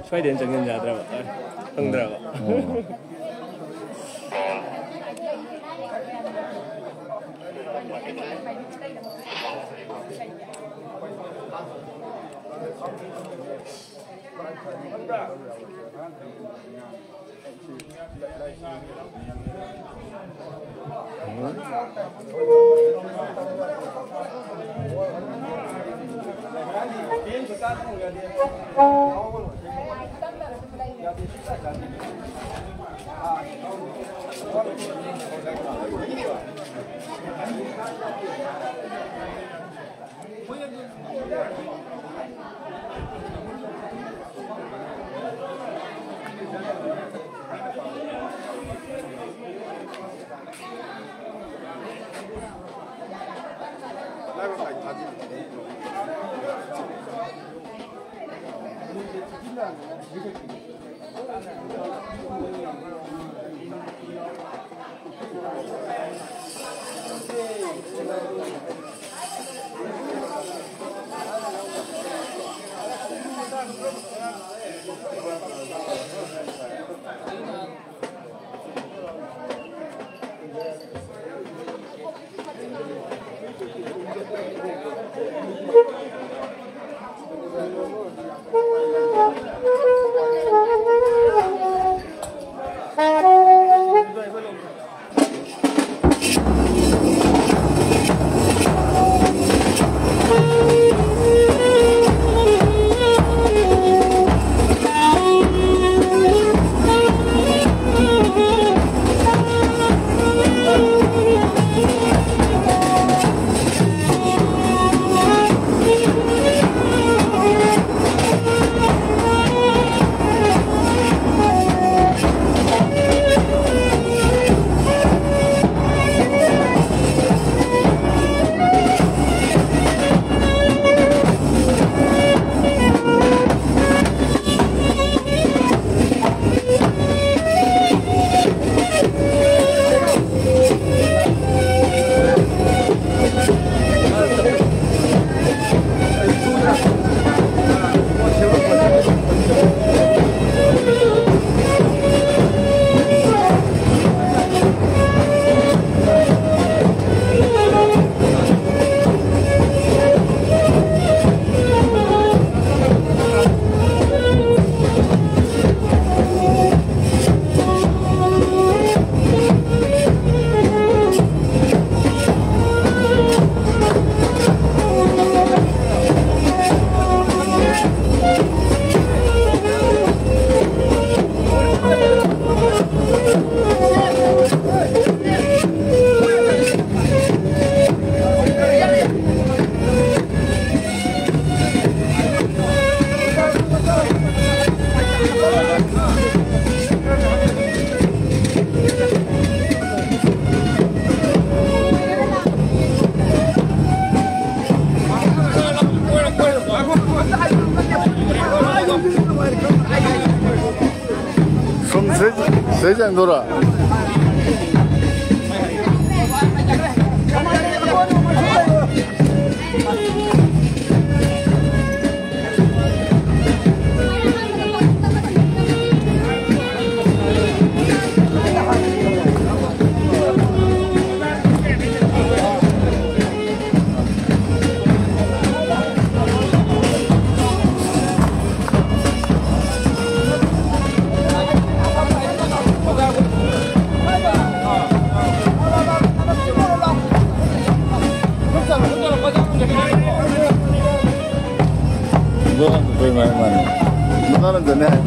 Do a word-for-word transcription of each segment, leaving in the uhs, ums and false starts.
ꯁ꯭ꯋꯥꯏꯗꯩ ꯍꯦꯟꯅ ꯆꯪꯁꯤꯟ ꯌꯥꯗ꯭ꯔꯕ? ꯐꯪꯗ꯭ꯔꯕ? ꯁꯨꯝ ꯁꯤꯗꯩ, ꯁꯤꯗꯩ ꯆꯪꯗꯣꯏꯔꯣ? ꯃꯥꯅꯤ, ꯃꯥꯅꯤ꯫ ꯃꯥꯅ ꯗꯅꯦ ꯍꯥꯏ꯫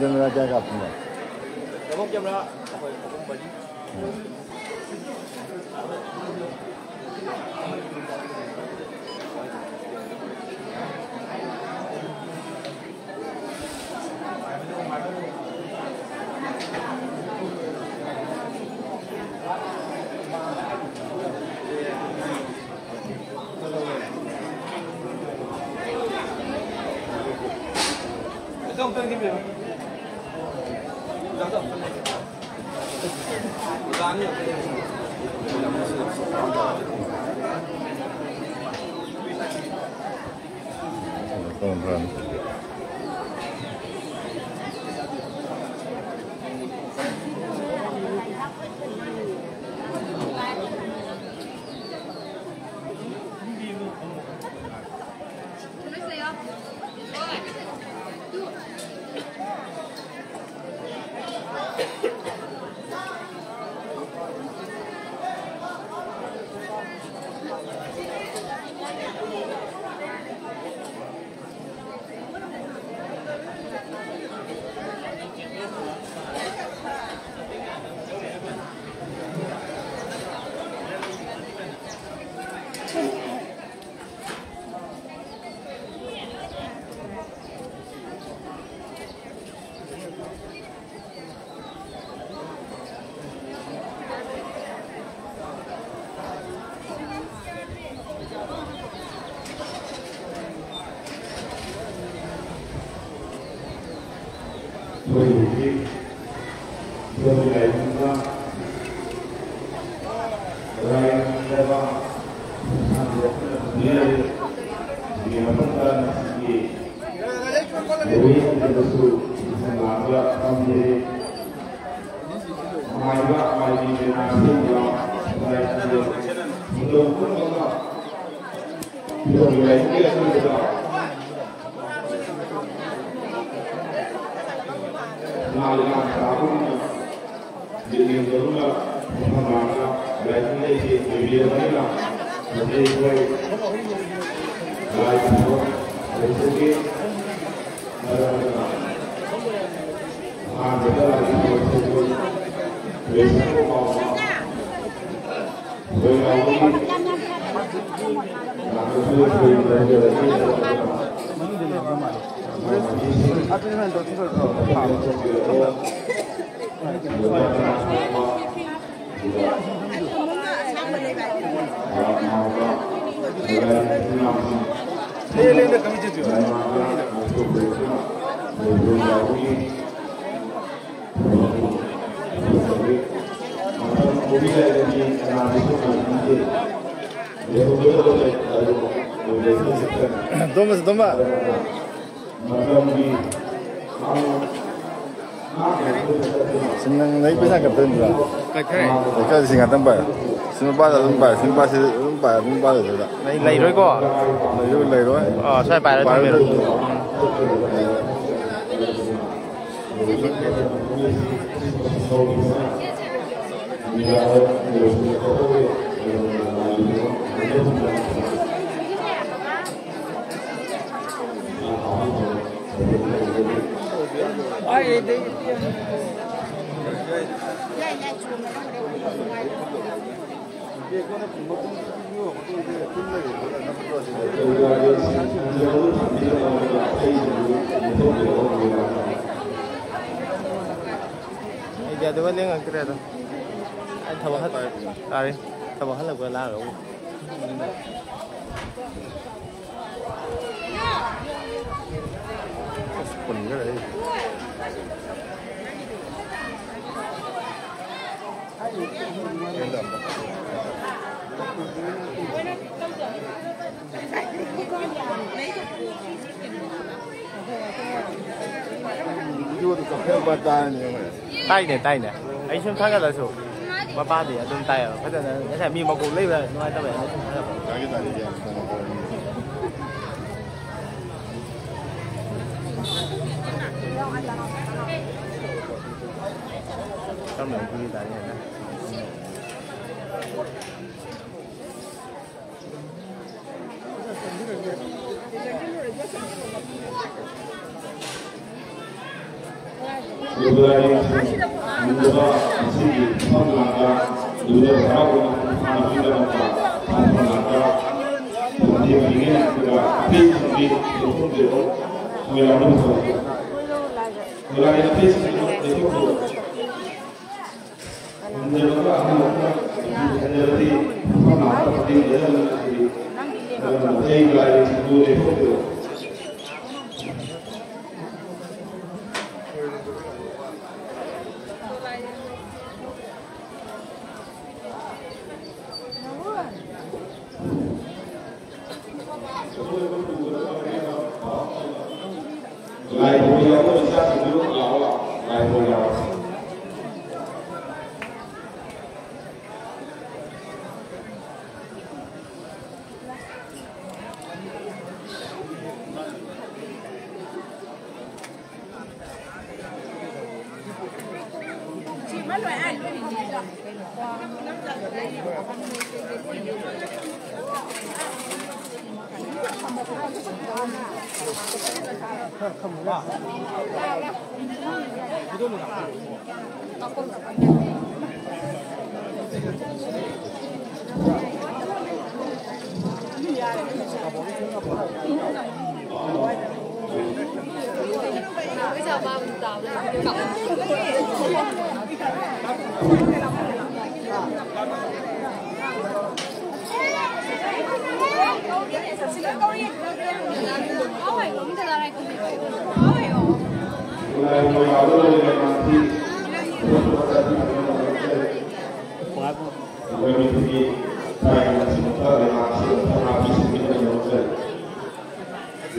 ꯀꯦꯃꯦꯔꯥ ꯀꯌꯥ ꯀꯥꯞꯄꯤꯅꯣ? ꯗꯕꯜ ꯀꯦꯃꯦꯔꯥ ꯑꯩꯈꯣꯏ ꯑꯍꯨꯝ ꯃꯔꯤ꯫ ꯑꯩꯈꯣꯏ ꯍꯧꯖꯤꯛ ꯏꯁꯣꯔꯒꯤ ꯂꯥꯏꯕꯨꯡꯗ ꯂꯥꯏ ꯅꯤꯡꯖꯕ ꯁꯥꯟꯅꯕ ꯈꯨꯟꯗ ꯐꯝꯕꯤꯔꯤ꯫ ꯑꯗꯨꯒꯤ ꯃꯊꯛꯇ ꯉꯁꯤꯒꯤ ꯂꯣꯏꯁꯤꯟꯕꯗꯁꯨ ꯏꯁꯪ ꯂꯥꯡꯕ ꯐꯝꯕꯤꯔꯤ꯫ ꯃꯥꯏꯕ ꯃꯥꯏꯕꯤ ꯀꯌꯥ ꯑꯁꯦꯡꯕ ꯂꯥꯏ ꯈꯨꯔꯨꯝꯕ ꯃꯇꯝ ꯄꯨꯝꯅꯃꯛꯇ ꯏꯁꯣꯔꯒꯤ ꯂꯥꯏꯕꯨꯡꯒꯤ ꯑꯀꯣꯏꯕꯗ ꯂꯥꯜꯂꯤ ꯂꯥꯟ ꯇꯥꯕꯒꯨꯝꯅ ꯌꯦꯡꯅꯤꯡꯕꯗꯨꯅ ꯃꯐꯝ ꯂꯥꯡꯅ ꯂꯥꯏꯕꯨꯡ ꯂꯩꯇꯦ ꯑꯣꯏꯕꯤꯔꯕꯅꯤꯅ ꯍꯧꯖꯤꯛ ꯑꯩꯈꯣꯏ ꯂꯥꯏ ꯈꯨꯔꯨꯝꯕ ꯂꯩꯖꯒꯦ꯫ ꯃꯔꯝ ꯑꯗꯨꯅ ꯑꯍꯥꯟꯕꯗ ꯂꯥꯏ ꯈꯨꯔꯨꯝꯕ ꯂꯣꯏꯁꯪꯕ ꯄꯥꯎ ꯇꯣꯝꯕꯁꯦ, ꯇꯣꯝꯕ꯫ ꯁꯤ ꯅꯪ, ꯅꯪ ꯄꯩꯁꯥ ꯀꯛꯇꯣꯏꯅꯤꯕ? ꯀꯛꯊꯔꯦ꯫ ꯂꯨꯄꯥ ꯂꯤꯁꯤꯡ ꯉꯥꯛꯇꯪ ꯄꯥꯏ꯫ ꯁꯤ ꯅꯨꯄꯥꯗ ꯑꯗꯨꯝ ꯄꯥꯏ, ꯁꯤ ꯅꯨꯄꯥꯁꯤ ꯑꯗꯨꯝ ꯄꯥꯏ, ꯑꯗꯨꯝ ꯄꯥꯏ ꯂꯩꯊꯣꯏꯗ꯫ ꯂꯩ-, ꯂꯩꯔꯣꯏꯀꯣ? ꯂꯩꯔꯣꯏ, ꯂꯩꯔꯣꯏ꯫ ꯑꯥ, ꯁ꯭ꯋꯥꯏ ꯄꯥꯏꯔ ꯊꯝꯕꯤꯔꯣ꯫ ꯄꯥꯏꯔꯣꯏ꯫ ꯑꯩꯗꯤ ꯑꯗꯨꯒ ꯂꯦꯡꯉꯛꯇ꯭ꯔꯦꯗ꯫ ꯑꯩ ꯊꯕꯛ ꯍꯜ-, ꯇꯥꯔꯦ꯫ ꯊꯕꯛ ꯍꯜꯂꯛꯄ ꯂꯥꯛꯑꯒ ꯑꯃꯨꯛ꯫ ꯑꯁ, ꯄꯨꯟꯈꯔꯦ ꯑꯩ꯫ ꯈꯔ ꯇꯥꯔꯅꯤ ꯌꯦꯡꯉꯨꯅꯦ꯫ ꯇꯥꯏꯅꯦ, ꯇꯥꯏꯅꯦ꯫ ꯑꯩ ꯁꯨꯝ ꯊꯥꯒꯠꯂꯁꯨ ꯃꯄꯥꯗꯤ ꯑꯗꯨꯝ ꯇꯥꯏꯌꯦꯕ꯫ ꯐꯖꯅ ꯉꯁꯥꯏ ꯃꯤ ꯃꯀꯣꯛ ꯂꯩꯕ ꯅꯨꯡꯉꯥꯏꯇꯕ ꯌꯥꯝ ꯁꯨꯝ ꯊꯥꯒꯠꯄ꯫ ꯇꯥꯒꯦ, ꯇꯥꯒꯦ, ꯒ꯭ꯌꯥꯟ ꯇꯥꯅ ꯇꯥꯔꯅꯤ꯫ ꯀꯔꯝꯕ ꯃꯐꯝꯒꯤ ꯇꯥꯔꯤ ꯍꯥꯏꯅ? ꯂꯨꯕ ꯂꯥꯏꯔꯦꯝꯕꯤꯁꯤꯡ ꯂꯨꯕ ꯑꯁꯤꯒꯤ ꯃꯐꯝ ꯂꯥꯛꯄ ꯂꯨꯕ ꯍꯔꯥꯎꯕ ꯃꯄꯨꯡ ꯐꯥꯅꯕꯒꯤꯗꯃꯛꯇ ꯃꯐꯝ ꯂꯥꯛꯄ ꯄꯥꯎꯊꯦꯡ ꯄꯤꯒꯦ꯫ ꯑꯗꯨꯒ ꯑꯇꯩꯁꯤꯡꯗꯤ ꯂꯧꯊꯣꯛꯄꯤꯔꯣ꯫ ꯃꯣꯏꯔꯥꯡꯗ ꯄꯨꯊꯣꯛꯄꯤꯔꯣ꯫ ꯃꯣꯏꯔꯥꯡꯒꯤ ꯑꯇꯩꯁꯤꯡꯗꯤ ꯂꯧꯊꯣꯛꯄꯤꯔꯣ꯫ ꯉꯝꯖꯕꯒ ꯑꯍꯥꯟꯕ ꯈꯟꯖꯔꯗꯤ ꯃꯐꯝ ꯂꯥꯛꯄ ꯃꯇꯦꯡ ꯂꯩꯔꯝꯃꯤ꯫ ꯑꯗꯨꯅ ꯑꯇꯩ ꯂꯥꯏꯔꯤꯛꯁꯤꯡꯗꯨ ꯂꯦꯞꯊꯣꯛꯄꯤꯔꯣ꯫ ꯂꯥꯏ ꯍꯔꯥꯎꯕ ꯌꯥꯎꯕ ꯏꯆꯥꯁꯤꯡꯗꯨ ꯂꯥꯛꯑꯣ, ꯂꯥꯛꯑꯣ꯫ ꯂꯥꯏ ꯍꯔꯥꯎꯕ ꯌꯥꯎꯕ꯫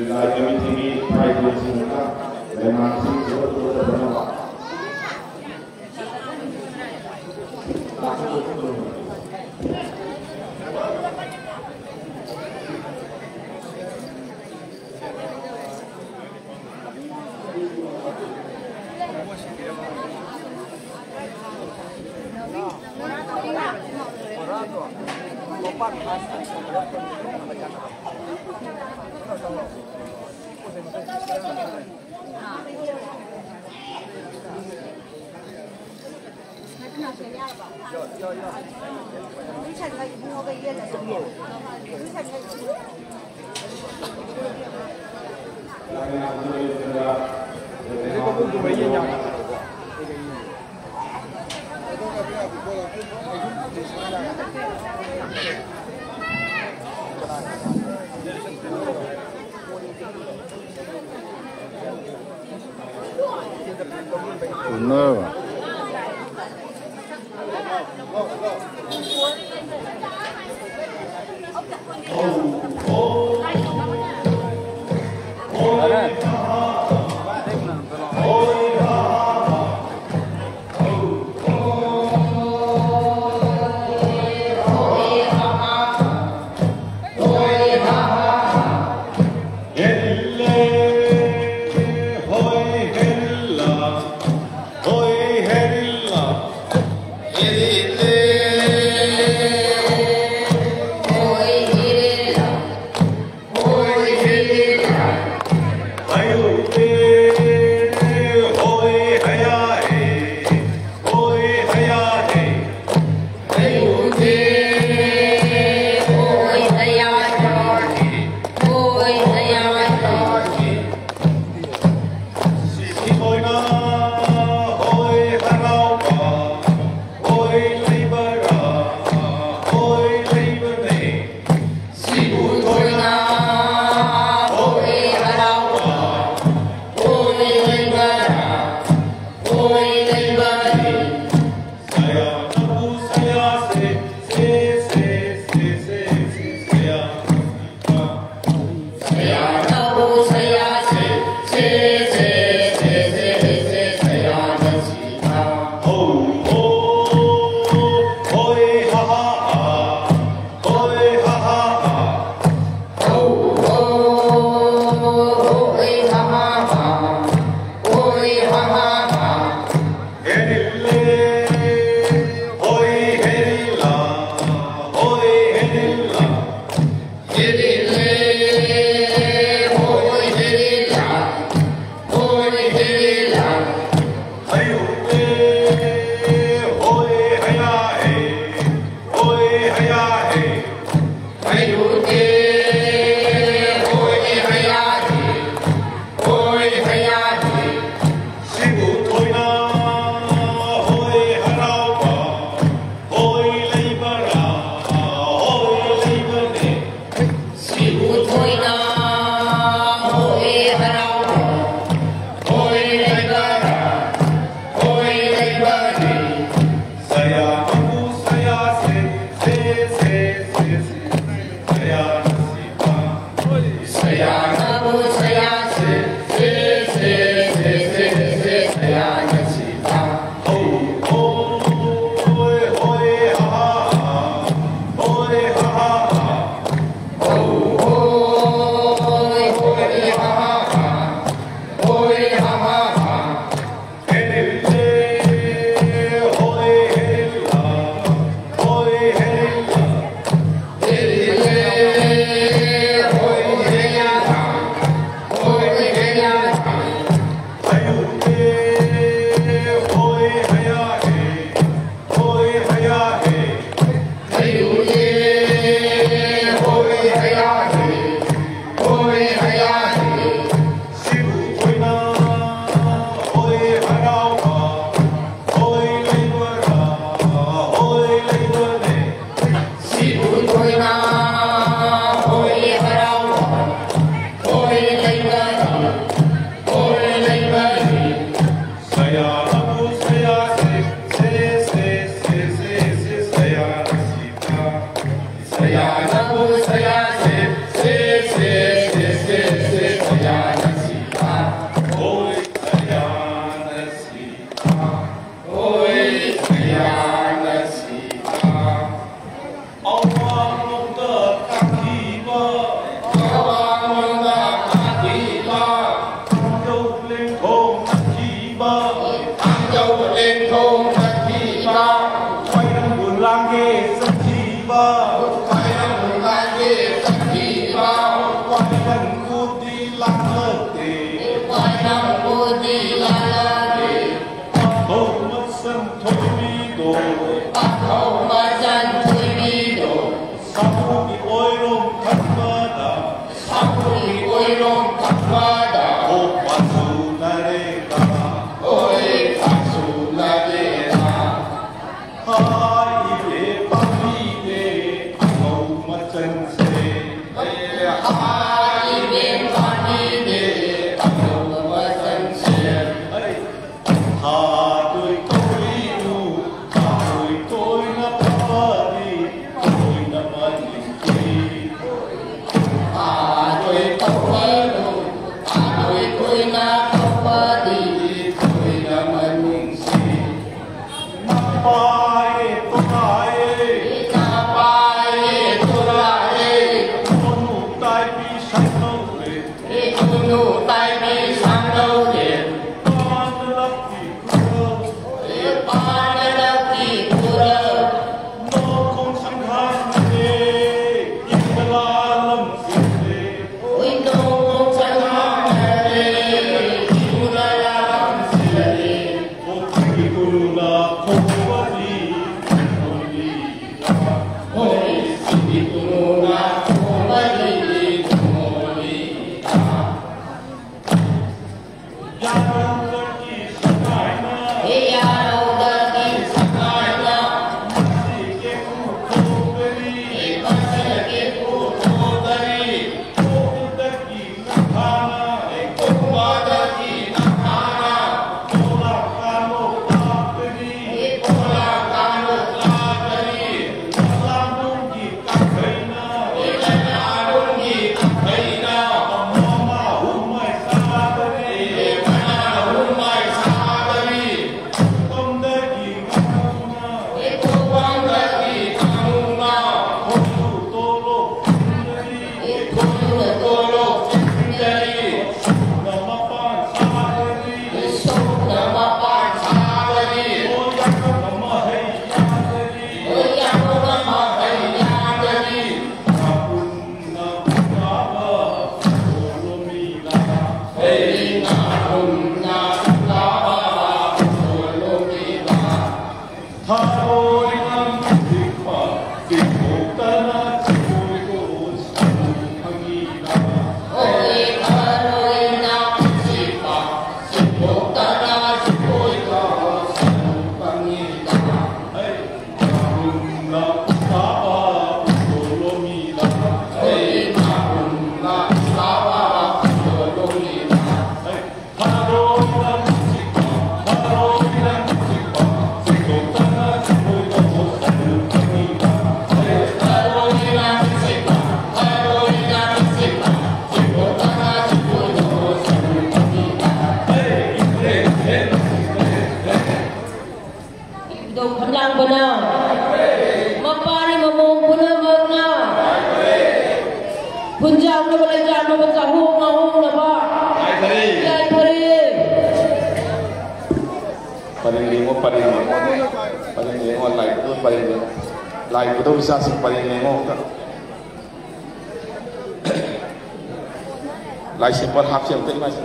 ꯂꯥꯏ ꯀꯃꯤꯇꯤꯒꯤ ꯐꯥꯏꯕꯣꯟꯁꯤꯡꯅ ꯂꯩꯉꯥꯛꯁꯤꯡ ꯈꯔ ꯇꯣꯛꯆꯗꯅꯕ Uno. ꯁꯤꯕꯨ ꯊꯣꯏꯅ ꯍꯣꯏ ꯍꯔꯥꯎꯕ, ꯍꯣꯏ ꯂꯩꯕꯔꯥ, ꯍꯣꯏ ꯂꯩꯕꯅꯦ꯫ ꯁꯤꯕꯨ ꯊꯣꯏꯅ ꯍꯣꯏ ꯍꯔꯥꯎꯕ, ꯍꯣꯏ ꯂꯩꯕꯔꯥ, ꯍꯣꯏ ꯂꯩꯕꯅꯦ꯫ ꯁꯌꯥ ꯃꯄꯨ ꯁꯌꯥ ꯁꯦ, ꯁꯦ, ꯁꯦ, ꯁꯦ, ꯁꯦ꯫ ꯁꯌꯥꯅ ꯁꯤꯕ꯫ ꯁꯌꯥꯅꯕꯨ ꯁꯌꯥ ꯁꯦ, ꯁꯦ, ꯁꯦ, ꯁꯦ, ꯁꯦ, ꯁꯦ, ꯁꯌꯥꯅ ꯁꯤꯕ꯫ ꯍꯣ, ꯍꯣ, ꯍꯣꯏ, ꯍꯣꯏ, ꯍꯥ, ꯍꯥ, ꯍꯥ꯫ ꯍꯣꯏ, ꯍꯥ, ꯍꯥ, ꯍꯥ꯫ ꯍꯣ, ꯍꯣꯏ, ꯍꯣꯏ, ꯍꯥ, ꯍꯥ, ꯍꯥ꯫ ꯍꯣꯏ, ꯍꯥ, ꯍꯥ, ꯍꯥ꯫ ꯁꯤꯕꯨ ꯊꯣꯏꯅ ꯍꯣꯏ ꯍꯔꯥꯎꯕ, ꯍꯣꯏ ꯂꯩꯕꯔꯥ, ꯍꯣꯏ ꯂꯩꯕꯅꯦ꯫ ꯁꯤꯕꯨ ꯊꯣꯏꯅ ꯍꯣꯏ ꯍꯔꯥꯎꯕ, ꯍꯣꯏ ꯂꯩꯕꯔꯥ, ꯍꯣꯏ ꯂꯩꯕꯅꯦ꯫ ꯁꯌꯥꯅꯕꯨ ꯁꯌꯥ ꯁꯦ, ꯁꯦ, ꯁꯦ, ꯁꯦ, ꯁꯦ, ꯁꯦ, ꯁꯌꯥꯅ ꯁꯤꯕ꯫ ꯁꯌꯥꯅꯕꯨ ꯁꯌꯥ ꯁꯦ, ꯁꯦ, ꯁꯦ, ꯁꯦ, ꯁꯦ, ꯁꯦ, ꯁꯌꯥꯅ ꯁꯤꯕ꯫ ꯍꯣꯏ, ꯁꯌꯥꯅ ꯁꯤꯕ꯫ ꯍꯣꯏ, ꯁꯌꯥꯅ ꯁꯤꯕ꯫ ꯑꯋꯥꯡꯂꯣꯝꯗ ꯀꯥꯈꯤꯕ꯫ ꯑꯋꯥꯡꯂꯣꯝꯗ ꯀꯥꯈꯤꯕ꯫ ꯊꯥꯡꯖꯧ ꯂꯦꯡꯊꯣꯡ ꯆꯠꯈꯤꯕ꯫ ꯊꯥꯡꯖꯧ ꯂꯦꯡꯊꯣꯡ ꯆꯠꯈꯤꯕ꯫ ꯈ꯭ꯋꯥꯏꯔꯪꯕꯨ ꯂꯥꯡꯒꯦ ꯆꯠꯈꯤꯕ꯫ ꯈ꯭ꯋꯥꯏꯔꯪꯕꯨ ꯂꯥꯡꯒꯦ ꯆꯠꯈꯤꯕ꯫ ꯈ꯭ꯋꯥꯏꯔꯪꯕꯨꯗꯤ ꯂꯥꯡꯂꯛꯇꯦ꯫ ꯈ꯭ꯋꯥꯏꯔꯪꯕꯨꯗꯤ ꯂꯥꯡꯂꯛꯇꯦ꯫ ꯄꯥꯛꯊꯧ ꯃꯆꯟ ꯊꯣꯏꯕꯤꯗꯣ꯫ ꯄꯥꯛꯊꯧ ꯃꯆꯟ ꯊꯣꯏꯕꯤꯗꯣ꯫ ꯁꯥꯃꯨꯒꯤ ꯑꯣꯏ ꯂꯣꯡ ꯊꯛꯄꯗ ꯑꯣꯛꯄꯁꯨ ꯅꯔꯦꯒ, ꯑꯣꯏꯕꯁꯨ ꯅꯔꯦꯒ꯫ ꯍꯥꯏꯔꯤꯕ ꯄꯥꯝꯕꯤꯅꯦ ꯑꯉꯧ ꯃꯆꯟꯁꯦ꯫ ꯍꯥꯏꯔꯤꯕ ꯄꯥꯝꯕꯤꯅꯦ ꯑꯉꯧ ꯃꯆꯟꯁꯦ꯫ ꯊꯥꯗꯣꯏ ꯇꯧꯔꯤꯅꯨ, ꯊꯥꯗꯣꯏ ꯇꯣꯏꯅ ꯐꯕꯗꯤ ꯇꯣꯏꯅ ꯃꯅꯤꯡꯁꯤ꯫ ꯊꯥꯗꯣꯏ ꯇꯧꯔꯤꯅꯨ, ꯊꯥꯗꯣꯏ ꯇꯣꯏꯅ ꯐꯕꯗꯤ ꯇꯣꯏꯅ ꯃꯅꯤꯡꯁꯤ꯫ ꯅꯄꯥꯏ ꯇꯣꯔꯥꯏ, ꯅꯄꯥꯏ ꯇꯣꯔꯥꯏ, ꯈꯣꯅꯨ ꯇꯥꯏꯕꯤ ꯄꯨꯟꯖꯥꯎꯅꯕ ꯂꯩꯖꯥꯎꯅꯕ ꯆꯥꯍꯣꯡ ꯉꯥꯍꯣꯡꯅꯕ ꯌꯥꯏꯐꯔꯦ꯫ ꯌꯥꯏꯐꯔꯦ꯫ ꯄꯔꯦꯡ ꯂꯦꯡꯉꯣ, ꯄꯔꯦꯡ ꯂꯦꯡꯉꯣ, ꯄꯔꯦꯡ ꯂꯦꯡꯉꯣ, ꯂꯥꯏ ꯄꯨꯗꯧ ꯄꯔꯦꯡ ꯂꯦꯡꯉꯣ꯫ ꯂꯥꯏ ꯄꯨꯗꯧ ꯏꯆꯥꯁꯤꯡ ꯄꯔꯦꯡ ꯂꯦꯡꯉꯣ ꯑꯝꯇ꯫ ꯂꯥꯏ ꯁꯦꯝꯕ ꯍꯥꯞꯁꯤ ꯑꯝꯇ ꯏꯃꯥꯁꯤ꯫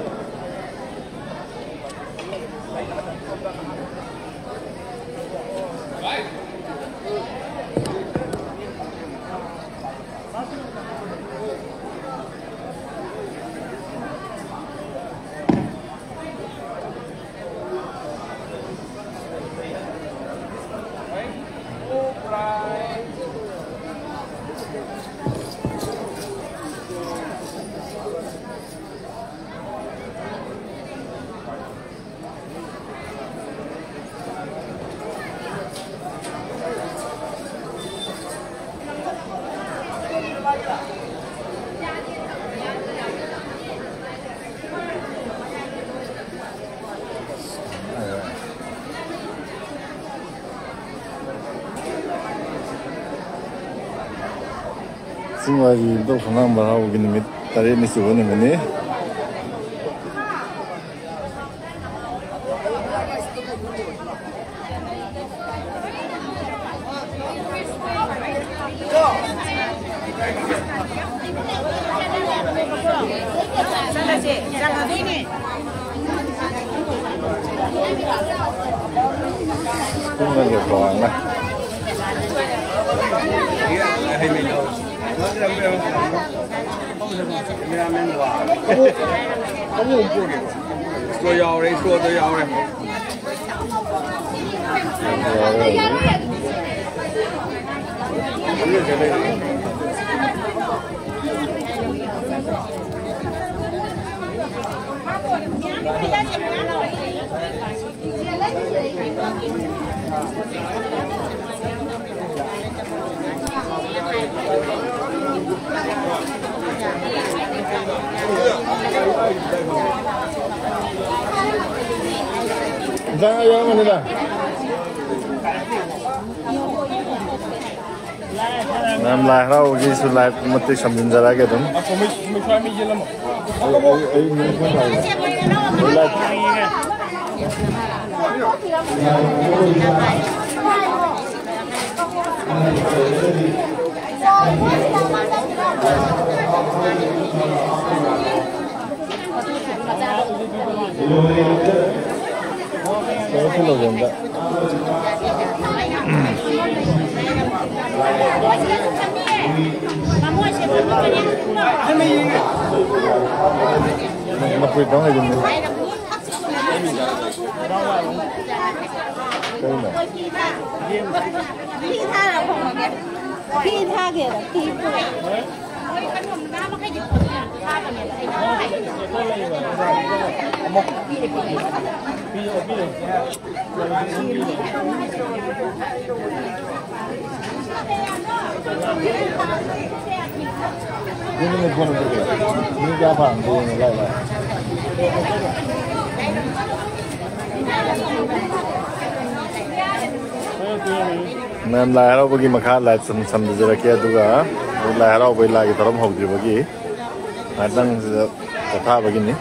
ꯆꯤꯡ ꯋꯥꯏꯔꯤ ꯏꯕꯨꯙꯧ ꯈꯣꯡꯉꯥꯝꯕ ꯍꯔꯥꯎꯕꯒꯤ ꯅꯨꯃꯤꯠ ꯇꯔꯦꯠꯅꯤ ꯁꯨꯕ ꯅꯨꯃꯤꯠꯅꯤ꯫ ꯏꯁꯇꯣ ꯌꯥꯎꯔꯦ, ꯏꯁꯇꯣꯗꯣ ꯌꯥꯎꯔꯦ꯫ ꯏꯟꯖꯥꯡ ꯑꯌꯥꯝꯕꯅꯤꯗ꯫ ꯌꯥꯝ ꯂꯥꯏ ꯍꯔꯥꯎꯕꯒꯤꯁꯨ ꯂꯥꯏꯞ ꯃꯇꯦꯛ ꯁꯝꯖꯤꯟꯖꯔꯛꯑꯒꯦ ꯑꯗꯨꯝ꯫ ꯑꯩ, ꯑꯩ, ꯑꯩ ꯃꯤꯡ ꯈꯔ ꯍꯥꯏꯒꯦ꯫ ꯑꯩ ꯂꯥꯏꯞ ꯀꯩꯅꯣ ꯁꯤ ꯂꯧꯒꯦ ꯑꯝꯇ꯫ ꯃꯈꯣꯏ ꯇꯧ ꯂꯩꯕꯅꯤ꯫ ꯀꯩꯅꯣ? ꯐꯤ ꯊꯥꯔ ꯐꯝꯃꯒꯦ꯫ ꯐꯤ ꯊꯥꯒꯦꯔ? ꯐꯤ ꯄꯨꯔꯛꯑꯦ꯫ ꯃꯤ ꯀꯌꯥ ꯐꯥꯔꯝꯗꯣꯏꯅꯣ ꯂꯥꯏ ꯂꯥꯏ꯫ ꯃꯌꯥꯝ ꯂꯥꯏ ꯍꯔꯥꯎꯕꯒꯤ ꯃꯈꯥ ꯂꯥꯏ ꯁꯝ-, ꯁꯝꯖꯔꯛꯀꯦ, ꯑꯗꯨꯒ ꯂꯥꯏ ꯍꯔꯥꯎꯕꯒꯤ ꯂꯥꯏꯒꯤ ꯊꯧꯔꯝ ꯍꯧꯗ꯭ꯔꯤꯕꯒꯤ ꯉꯥꯛꯇꯪꯁꯤꯗ ꯄꯣꯊꯥꯕꯒꯤꯅꯤ꯫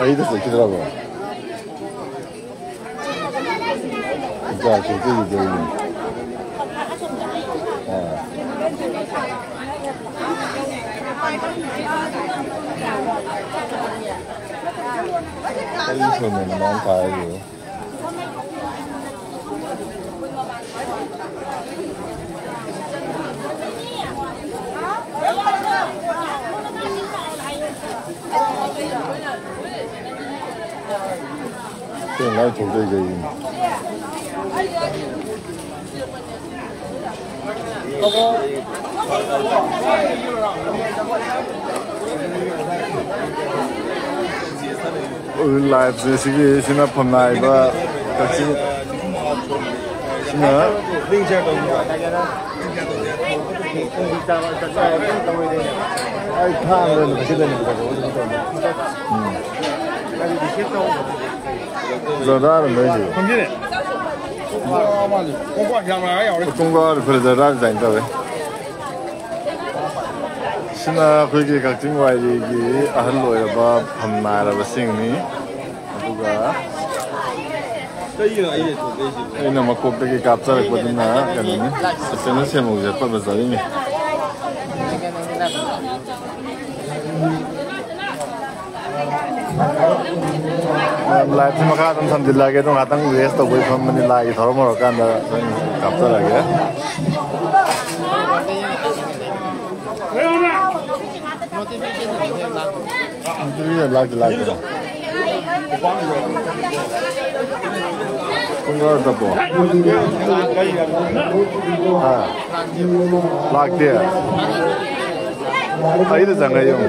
ꯑꯩꯗ ꯆꯠꯈꯤꯗ꯭ꯔꯕꯣ? ꯏꯆꯥꯁꯨ ꯀꯨꯏꯗ꯭ꯔꯤꯅꯦ꯫ ꯑꯥ꯫ ꯀꯔꯤ ꯁꯣꯝꯗꯅꯣ ꯃꯥꯅ ꯊꯥꯔꯤꯕꯨ? ꯀꯩꯅꯣ ꯂꯥꯏ ꯊꯣꯛꯇꯣꯏ ꯀꯩꯒꯤꯅꯣ? ꯂꯥꯏꯐꯁꯦ ꯁꯤꯒꯤ ꯁꯤꯅ ꯐꯝꯅꯥꯏꯕ ꯀꯛꯆꯤꯡ ꯁꯤꯅ ꯑꯩ ꯊꯥꯡꯗ ꯑꯣꯏꯅ ꯄꯩꯁꯥ ꯂꯩꯅꯕ ꯇꯧꯕ ꯑꯗꯨꯝ ꯇꯧꯅꯤ꯫ ꯎꯝ꯫ ꯖꯔꯗꯥꯔ ꯂꯩꯔꯤ꯫ ꯈꯪꯗꯦꯅꯦ꯫ ꯀꯣꯡꯀ꯭ꯋꯥ ꯃꯥꯜꯂꯤ꯫ ꯀꯣꯡꯀ꯭ꯋꯥ ꯌꯥꯝ ꯂꯥꯛꯑ ꯌꯥꯎꯔꯦ꯫ ꯀꯣꯡꯀ꯭ꯋꯥ ꯐꯨꯔꯤꯠ ꯖꯔꯗꯥꯔ ꯗꯤꯖꯥꯏꯟ ꯇꯧꯋꯦ꯫ ꯁꯤꯅ ꯑꯩꯈꯣꯏꯒꯤ ꯀꯛꯆꯤꯡ ꯋꯥꯏꯔꯤꯒꯤ ꯑꯍꯜ ꯑꯣꯏꯔꯕ ꯐꯝꯅꯥꯏꯔꯕꯁꯤꯡꯅꯤ꯫ ꯑꯗꯨꯒ ꯀꯩꯒꯤꯅꯣ ꯑꯩ ꯂꯩꯊꯣꯛꯇꯣꯏꯁꯤꯕꯣ? ꯑꯩꯅ ꯃꯀꯣꯛꯇꯒꯤ ꯀꯥꯞꯆꯔꯛꯄꯗꯨꯅ ꯀꯩꯅꯣꯅꯤ, ꯁꯤꯁꯇꯔꯅ ꯁꯦꯝꯍꯧꯁꯦ ꯄꯠꯂ ꯆꯥꯅꯤꯡꯉꯤ꯫ ꯂꯥꯏꯐꯁꯤ ꯃꯈꯥ ꯑꯗꯨꯝ ꯊꯝꯖꯤꯜꯂꯛꯑꯒꯦ, ꯑꯗꯨꯝ ꯉꯥꯛꯇꯪ ꯔꯦꯁ ꯇꯧꯕꯒꯤ ꯐꯝꯕꯅꯤ, ꯂꯥꯏꯒꯤ ꯊꯧꯔꯝ ꯍꯧꯔꯀꯥꯟꯗ ꯑꯗꯨꯝ ꯀꯥꯞꯆꯔꯛꯑꯒꯦ꯫ ꯂꯥꯛꯇꯦ, ꯂꯥꯛꯇꯦ꯫ ꯄꯨꯡ ꯀꯌꯥꯗ ꯆꯠꯄ꯭ꯔꯣ? ꯍꯥ? ꯂꯥꯛꯇꯦ꯫ ꯑꯩꯗ ꯆꯪꯉ ꯌꯦꯡꯉꯨ꯫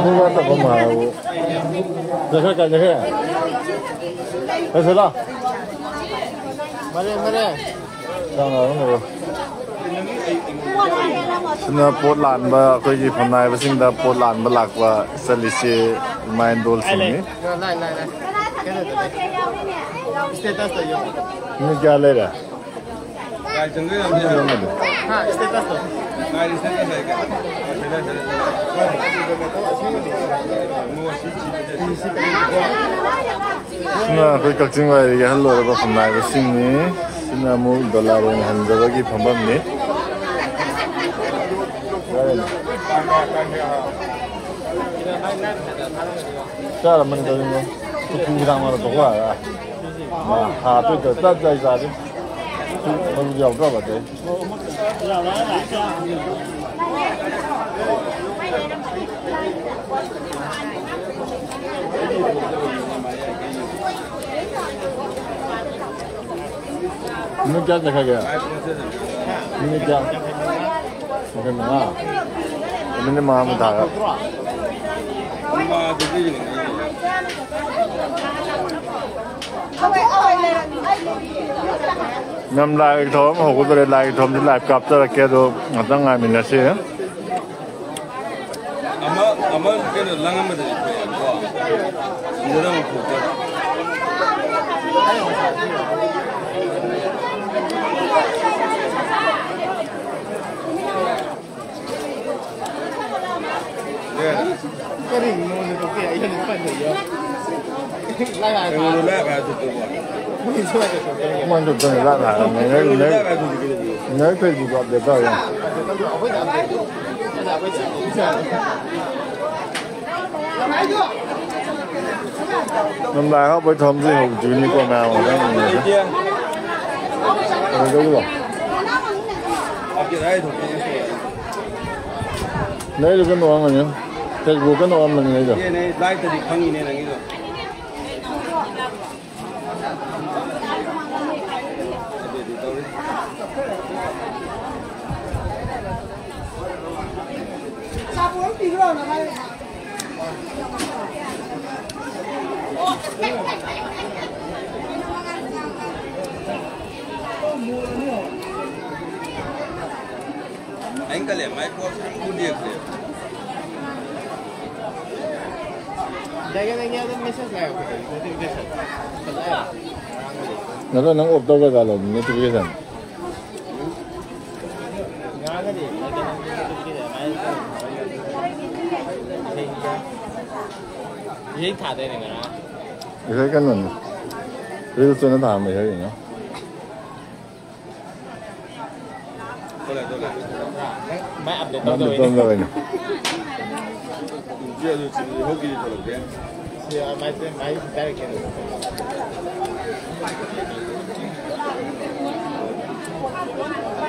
ꯄꯨꯡ ꯀꯌꯥꯗ ꯆꯠꯄ ꯃꯥꯜꯂꯦ꯫ ꯆꯠꯈ꯭ꯔꯦ, ꯀꯥꯏ ꯆꯠꯈ꯭ꯔꯦ? ꯆꯠꯈ꯭ꯔꯦ, ꯂꯥꯎ꯫ ꯃꯔꯦ, ꯃꯔꯦ꯫ ꯁꯤꯅ ꯄꯣꯠ ꯂꯥꯟꯕ, ꯑꯩꯈꯣꯏꯒꯤ ꯐꯝꯅꯥꯏꯕꯁꯤꯡꯗ ꯄꯣꯠ ꯂꯥꯟꯕ ꯂꯥꯛꯄ ꯆꯠꯂꯤꯁꯦ ꯏꯃꯥ ꯏꯟꯗꯣꯜꯁꯤꯡꯅꯤ꯫ ꯂꯥꯏ, ꯂꯥꯏ, ꯂꯥꯏ꯫ ꯀꯩꯅꯣꯗ ꯂꯩ꯫ ꯁ꯭ꯇꯦꯇꯁꯇ ꯌꯦꯡꯉꯣ꯫ ꯃꯤ ꯀꯌꯥ ꯂꯩꯔꯦ? ꯍꯥ, ꯁ꯭ꯇꯦꯇꯁꯇꯣ꯫ ꯁꯤꯅ ꯑꯩꯈꯣꯏ ꯀꯛꯆꯤꯡ ꯋꯥꯏꯔꯤꯒꯤ ꯑꯍꯜ ꯑꯣꯏꯔꯕ ꯐꯝꯅꯥꯏꯕꯁꯤꯡꯅꯤ꯫ ꯁꯤꯅ ꯑꯃꯨꯛ ꯗꯣꯂꯥꯏꯔꯦꯟ ꯍꯟꯖꯕꯒꯤ ꯐꯝꯐꯝꯅꯤ꯫ ꯆꯥꯔꯝꯃꯅꯤ ꯀꯔꯤꯅꯣ? ꯎꯄꯨ ꯍꯤꯗꯥꯛ ꯃꯔꯛꯇ ꯋꯥꯔ꯫ ꯃꯥ ꯍꯥꯞꯄꯤꯗꯣ ꯆꯞ ꯆꯥꯏ ꯆꯥꯔꯦ꯫ ꯃꯔꯨ ꯌꯥꯎꯗ꯭ꯔꯕ ꯑꯇꯩ꯫ ꯃꯤꯅꯤꯠ ꯀꯌꯥ ꯆꯠꯈ꯭ꯔꯒꯦ? ꯃꯤꯅꯤꯠ ꯀꯌꯥ? ꯃꯤꯅꯤꯠ ꯃꯉꯥ? ꯃꯤꯅꯤꯠ ꯃꯉꯥ ꯑꯃꯨꯛ ꯊꯥꯔ꯫ ꯌꯥꯝ ꯂꯥꯏꯒꯤ ꯊꯧꯔꯝ ꯍꯧꯒꯗꯧꯔꯦ꯫ ꯂꯥꯏꯒꯤ ꯊꯧꯔꯝꯁꯤ ꯂꯥꯏꯚ ꯀꯥꯞꯆꯔꯛꯀꯦ, ꯑꯗꯣ ꯉꯥꯛꯇꯪ ꯉꯥꯏꯃꯤꯟꯅꯁꯤ꯫ ꯑꯃ, ꯑꯃ ꯀꯩꯅꯣ ꯂꯪ ꯑꯃꯗꯗꯤ ꯊꯣꯛꯑꯦꯕꯀꯣ꯫ ꯁꯤꯗꯅ ꯑꯃꯨꯛ ꯊꯣꯛꯇꯕ꯫ ꯀꯔꯤꯅꯣ ꯅꯪ ꯀꯌꯥ ꯌꯥꯝ ꯄꯟꯕ ꯌꯥꯎ? ꯂꯥꯏ ꯍꯥꯏ ꯀꯩꯅꯣ ꯂꯥꯏ ꯍꯥꯏ ꯊꯣꯛꯇꯕ꯫ ꯃꯣꯏ ꯁꯨꯃꯥꯏꯅ ꯇꯧꯊꯣꯛꯇꯅ ꯀꯃꯥꯏꯅ ꯇꯧꯗꯣꯏꯅꯣ? ꯂꯥꯏꯚ ꯍꯥꯏꯔꯒ ꯅꯣꯏ, ꯅꯣꯏ, ꯅꯣꯏ Facebook update ꯇꯧꯔꯦ꯫ ꯅꯝꯂꯥꯏ ꯍꯥꯎꯕꯩ ꯊꯝꯗ꯭ꯔꯤ ꯍꯧꯗ꯭ꯔꯤꯅꯤꯀꯣ ꯃꯌꯥꯝ ꯑꯃ ꯈꯪꯉꯤꯅꯦ꯫ ꯀꯩꯗꯧꯔꯤꯕ? ꯅꯣꯏꯗꯣ ꯀꯩꯅꯣ ꯑꯣꯏꯔꯝꯒꯅꯤ꯫ Facebook ꯀꯩꯅꯣ ꯑꯣꯏꯔꯝꯒꯅꯤ ꯅꯣꯏꯗꯣ꯫ ꯂꯥꯏꯚꯇꯗꯤ ꯐꯪꯉꯤꯅꯦ ꯅꯪꯒꯤꯗꯣ꯫ ꯑꯩꯅ ꯈꯜꯂꯦ ꯃꯥꯏ ꯄꯣꯠ ꯁꯨꯡꯂꯦꯞ ꯂꯦꯞꯇꯦ꯫ ꯅꯠꯇ꯭ꯔ ꯅꯪ off ꯇꯧꯒ꯭ꯔꯖꯥꯠꯂꯣ notification? ꯏꯁꯩ ꯊꯥꯗꯣꯏꯅꯦ ꯉꯔꯥꯡ꯫ ꯏꯁꯩ ꯀꯩꯅꯣꯅꯤ꯫ Reels ꯑꯣꯏꯅ ꯊꯥꯔꯝꯕ ꯏꯁꯩꯅꯤꯅ꯫ ꯊꯣꯛꯂꯛꯑꯦ, ꯊꯣꯛꯂꯛꯑꯦ꯫ ꯃꯥꯏ update ꯃꯥꯏ update ꯇꯧꯗꯕꯩꯅꯦ꯫ ꯇꯧꯗꯕꯩꯅꯦ꯫ ꯁꯤ ꯑꯗꯨ ꯁꯤꯗꯤ ꯍꯧꯖꯤꯛꯀꯤꯗꯤ ꯊꯣꯛꯂꯛꯇꯦ꯫ ꯁꯤ ꯃꯥꯏ, ꯃꯥꯏ direct ꯀꯩꯅꯣ꯫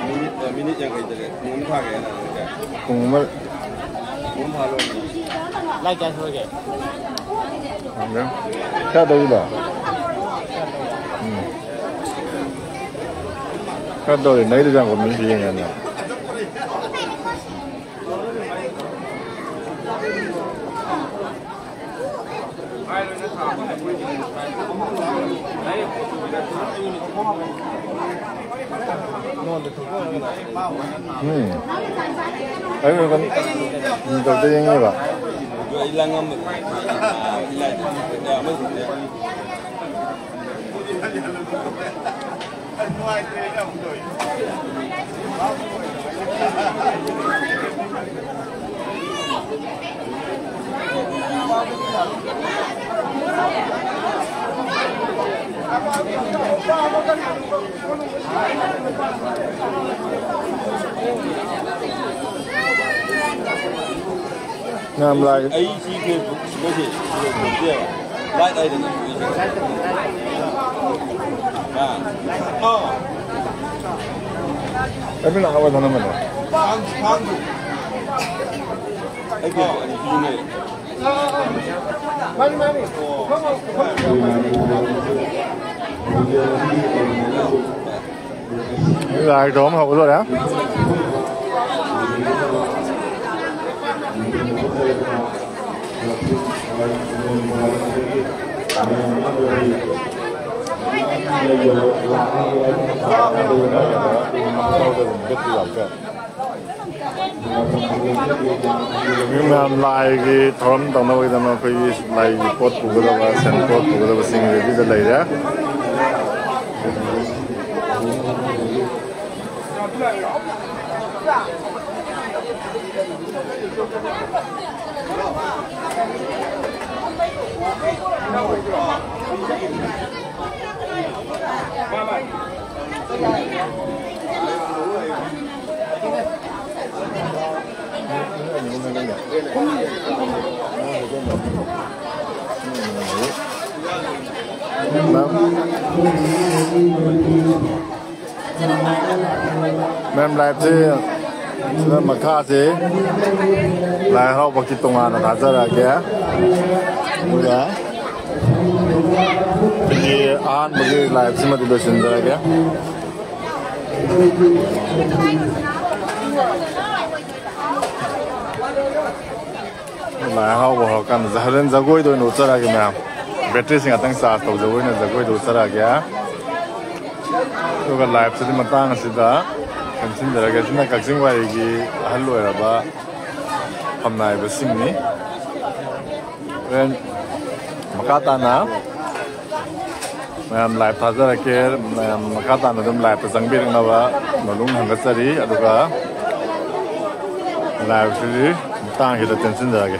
ꯃꯤꯅꯤꯠ, ꯃꯤꯅꯤꯠ ꯌꯥꯡꯈꯩ ꯇꯔꯦꯠ, ꯄꯨꯡ ꯑꯃ ꯊꯥꯒꯦ ꯍꯥꯏꯅ ꯅꯪꯁꯦ꯫ ꯄꯨꯡ ꯑꯃ꯫ ꯄꯨꯡ ꯑꯃ ꯐꯥ ꯂꯣꯏꯔꯦ꯫ Like ꯀꯌꯥ ꯁꯨꯔꯒꯦ? ꯈꯪꯗꯦ꯫ ꯀꯌꯥ ꯇꯧꯔꯤꯕ? ꯎꯝ꯫ ꯈꯔ ꯇꯧꯔꯤ ꯅꯩꯗꯨ ꯌꯥꯝ ꯀꯣ ꯃꯤꯁꯨ ꯌꯦꯡꯉꯦꯅ꯫ ꯎꯝ꯫ ꯑꯩ ꯀꯩꯅꯣ, ꯎꯝ, ꯇꯧꯗ ꯌꯦꯡꯉꯦꯕ꯫ ꯌꯥꯝ ꯂꯥꯏ꯫ ꯑꯩ ꯁꯤ Facebook ꯁꯤꯃꯁꯦ ꯂꯣꯏꯊꯣꯛꯇꯦꯕ꯫ ꯂꯥꯏꯠ ꯍꯥꯏꯗꯅ ꯁꯤꯁꯦ꯫ ꯑꯥ꯫ ꯑꯥ꯫ ꯑꯗꯨꯅ ꯑꯋꯥ ꯊꯅꯝꯕꯅꯦ꯫ ꯊꯥꯡ-, ꯊꯥꯡꯁꯨ꯫ ꯑꯩ ꯀꯩꯅꯣ ꯑꯅꯤ ꯁꯤꯖꯤꯟꯅꯩ꯫ ꯂꯥꯏ ꯇꯧꯕ ꯑꯃ ꯍꯧꯒꯗꯧꯔꯦ꯫ ꯃꯤ ꯃꯌꯥꯝ ꯂꯥꯏꯒꯤ ꯊꯧꯔꯝ ꯇꯧꯅꯕꯒꯤꯗꯃꯛ ꯑꯩꯈꯣꯏꯒꯤ ꯂꯥꯏꯒꯤ ꯄꯣꯠ ꯄꯨꯒꯗꯕ, ꯁꯦꯟ ꯄꯣꯠ ꯄꯨꯒꯗꯕꯁꯤꯡ ꯔꯦꯗꯤꯗ ꯂꯩꯔꯦ꯫ ꯃꯦꯝ, ꯂꯥꯏꯐꯁꯤ ꯁꯤꯗ ꯃꯈꯥꯁꯤ ꯂꯥꯏ ꯍꯔꯥꯎꯕꯒꯤ ꯇꯣꯉꯥꯟꯅ ꯊꯥꯖꯔꯛꯑꯒꯦ꯫ ꯑꯗꯨꯒ ꯑꯩꯈꯣꯏꯒꯤ ꯑꯍꯥꯟꯕꯒꯤ ꯂꯥꯏꯐꯁꯤꯃꯗꯤ ꯂꯣꯏꯁꯤꯟꯖꯔꯒꯦ꯫ ꯂꯥꯏ ꯍꯔꯥꯎꯕ ꯍꯧꯔꯀꯥꯟꯗ ꯍꯣꯔꯦꯟ ꯖꯒꯣꯏꯗ ꯑꯣꯏꯅ ꯎꯠꯆꯔꯛꯑꯒꯦ ꯃꯌꯥꯝ꯫ ꯕꯦꯇ꯭ꯔꯤꯁꯤ ꯉꯥꯛꯇꯪ ꯆꯥꯔꯖ ꯇꯧꯖꯕ ꯑꯣꯏꯅ ꯖꯒꯣꯏꯗ ꯎꯠꯆꯔꯛꯑꯒꯦ꯫ ꯑꯗꯨꯒ ꯂꯥꯏꯐꯁꯤꯗꯤ ꯃꯇꯥꯡ ꯑꯁꯤꯗ ꯈꯟꯁꯤꯟꯖꯔꯒꯦ꯫ ꯁꯤꯅ ꯀꯛꯆꯤꯡ ꯋꯥꯏꯔꯤꯒꯤ ꯑꯍꯜ ꯑꯣꯏꯔꯕ ꯐꯝꯅꯥꯏꯕꯁꯤꯡꯅꯤ꯫ ꯍꯣꯔꯦꯟ ꯃꯈꯥ ꯇꯥꯅ ꯃꯌꯥꯝ ꯂꯥꯏꯐ ꯊꯥꯖꯔꯛꯀꯦ꯫ ꯃꯌꯥꯝ ꯃꯈꯥ ꯇꯥꯅ ꯑꯗꯨꯝ ꯂꯥꯏꯐꯇ ꯆꯪꯕꯤꯔꯛꯅꯕ ꯃꯅꯨꯡ ꯍꯪꯒꯠꯆꯔꯤ꯫ ꯑꯗꯨꯒ ꯂꯥꯏꯐꯁꯤꯗꯤ ꯃꯇꯥꯡꯁꯤꯗ ꯇꯦꯟꯁꯤꯟꯖꯔꯒꯦ꯫